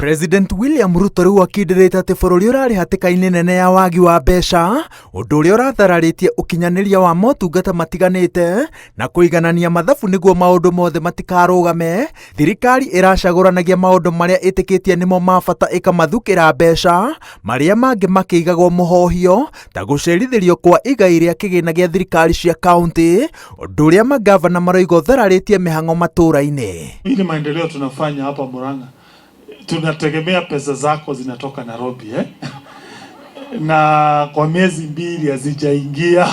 President William Ruto rĩu akindĩrĩte atĩ bũrũri ũrarĩ hatĩka-inĩ nene ya wagi wa mbeca, ũndũ ũrĩa ũrathararĩtie ũkinyanĩria wa motungata matiganĩte na kũiganania mathabu nĩguo maũndũ mothe matikarũgame. Thirikari ĩracagũranagia maũndũ marĩa ĩtĩkĩtie nĩmo ma bata ĩkamathukĩra mbeca, marĩa mangĩ makĩigagwo mũhohio ta gũcerithĩrio kwa igai rĩa kĩgĩna gĩa thirikari cia kaunti, ũndũ ũrĩa mangavana maroiga ũthararĩtie mĩhang'o matũũra-inĩ. Ile maendeleo tunafanya hapa Murang'a, tunategemea pesa zako zinatoka Nairobi, eh? Na kwa miezi 2 hazijaingia.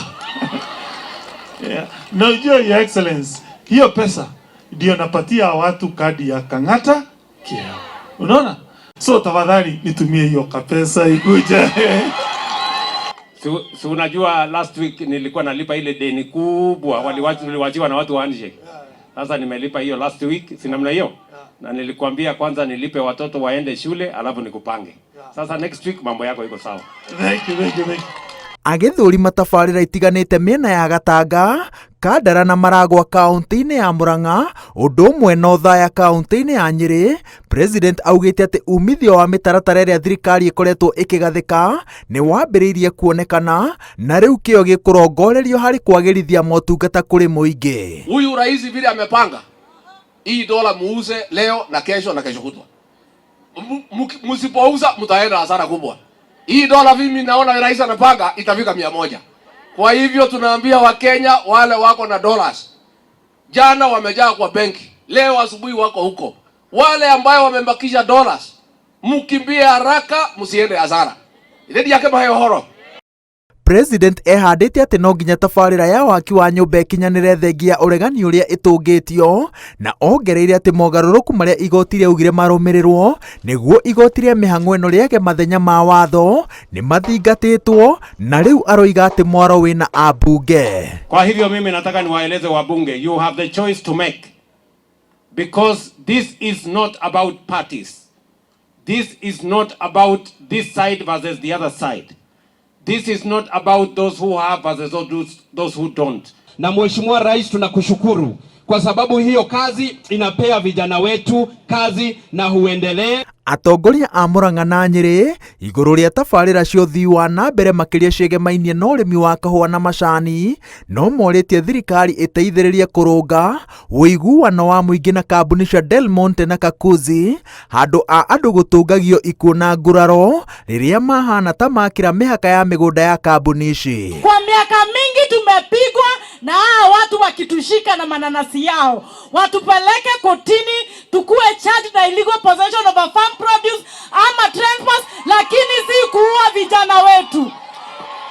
Yeah. Na unajua, Your Excellency, hiyo pesa ndio napatia watu kadi ya Kang'ata Care. Unaona? So tafadhali nitumie hiyo kapesa ikuje. Si unajua last week nilikuwa nalipa ile deni kubwa tuliwachiwa na watu wa handshake. Sasa nimelipa hiyo last week, si namna hiyo? Na nilikwambia kwanza nilipe watoto waende shule alafu nikupange. Sasa next week mambo yako iko sawa. Thank you, thank you, thank you. Agĩthũrima tabarĩra itiganĩte mĩena ya Gatanga, Kandara na Maragwa kaunti-inĩ ya Murang'a, ũndũ ũmwe na Othaya kaunti-inĩ ya Nyĩrĩ, President augĩte atĩ umithio wa mĩtaratara ĩrĩa thirikari ĩkoretwo ĩkĩgathĩka nĩ wambĩrĩirie kuonekana na rĩu kĩo gĩkũrongorerio harĩ kwagĩrithia motungata kũrĩ mũingĩ. Huyu rais vile amepanga hii dola muuze leo na kesho na kesho kutwa. Msipouza mtaenda hasara kubwa. Hii dola mimi naona rais anapanga itafika 100. Kwa hivyo tunaambia Wakenya wale wako na dollars, jana wamejaa kwa benki, leo asubuhi wako huko. Wale ambao wamebakisha dollars, mkimbie haraka msiende hasara. Idadi yake mayo horo. President ehandĩte atĩ no nginya tabarĩra ya waki wa nyũmba ĩkinyanĩre thengia ũregani ũrĩa ĩtũngĩtio, na ongereire atĩ mogarũrũku marĩa igoti rĩaugire marũmĩrĩrwo nĩguo igoti rĩa mĩhang'o ĩno rĩage mathenya ma watho nĩ mathingatĩtwo, na rĩu aroiga atĩ mwaro wĩna ambunge. Kwa hivyo mimi nataka niwaeleze wabunge, you have the choice to make, because this is not about parties. This is not about this side versus the other side. This is not about those who have versus those who don't. Na Mheshimiwa Rais, tunakushukuru kwa sababu hiyo kazi inapea vijana wetu kazi na huendelee. Atongoria a Murang'a na Nyĩrĩ igũrũ rĩa tabarĩra cia ũthii wa na mbere makĩria ciĩgemainie na ũrĩmi wa kahũa na macani, no morĩtie thirikari ĩteithĩrĩrie kũrũnga ũiguano wa mũingĩ na kambuni cia Del Monte na Kakuzi handũ a andũ gũtũngagio ikuũ na nguraro rĩrĩa mahana ta makĩra mĩhaka ya mĩgũnda ya kambuni ici. Kwa miaka mingi tumepigwa na hawa watu wakitushika na mananasi yao, watupeleke kotini tukue charged na illegal possession of a farm produce ama trespass, lakini si kuua vijana wetu.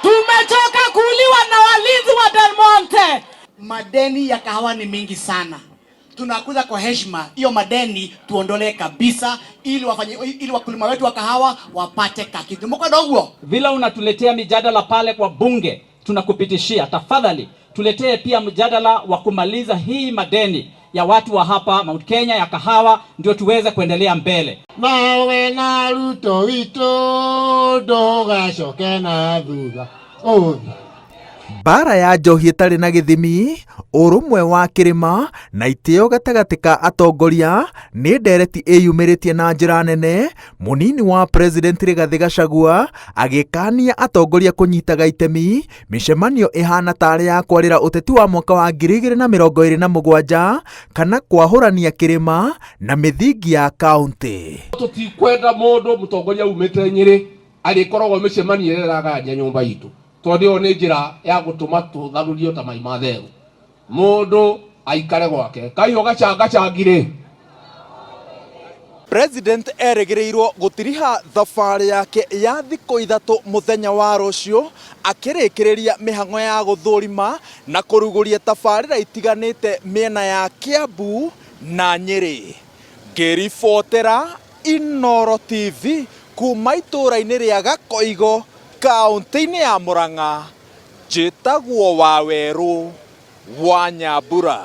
Tumechoka kuuliwa na walinzi wa Del Monte. Madeni ya kahawa ni mingi sana. Tunakuza kwa heshima hiyo madeni tuondolee kabisa, ili wakulima wetu wa kahawa wapate kakitu. Mko dogo. Vile unatuletea mijadala pale kwa bunge, tunakupitishia. Tafadhali tuletee pia mjadala wa kumaliza hii madeni ya watu wa hapa Mount Kenya ya kahawa, ndio tuweze kuendelea mbele. Mawe na Ruto wito ndogacoke na thutha. Oh. Mbara ya njohi ĩtarĩ na gĩthimi, ũrũmwe wa kĩrĩma na itĩo gatagatĩ ka atongoria nĩ ndereti ĩyumĩrĩtie na njĩra nene. Mũnini wa President Rigathĩ Gachagua agĩkania atongoria kũnyitaga itemi mĩcemanio ĩhana tarĩ ya kwarĩra ũteti wa mwaka wa 2027 kana kwahũrania kĩrĩma na mĩthingi ya kaunti. Tũtikwenda mũndũ mũtongoria umĩte Nyĩrĩ arĩkoragwo mĩcemanio ĩrĩa ĩragayania nyũmba itũ, tondũ ĩyo nĩ njĩra ya gũtũma tũtharũrio ta mai ma therũ. Mũndũ aikare gwake kaiyo gacangacangire. President erĩgĩrĩirwo gũtiriha thabarĩ yake ya thikũ ithatũ mũthenya wa rũciũ, akĩrĩkĩrĩria mĩhang'o ya gũthũrima na kũrugũria tabarĩra itiganĩte mĩena ya Kiambu na Nyĩrĩ. Ngĩribotera Inooro TV kuma itũũra-inĩ rĩa Gakoigo kaunti-inĩ ya Murang'a, njĩtagwo Wawerũ wa Nyambura.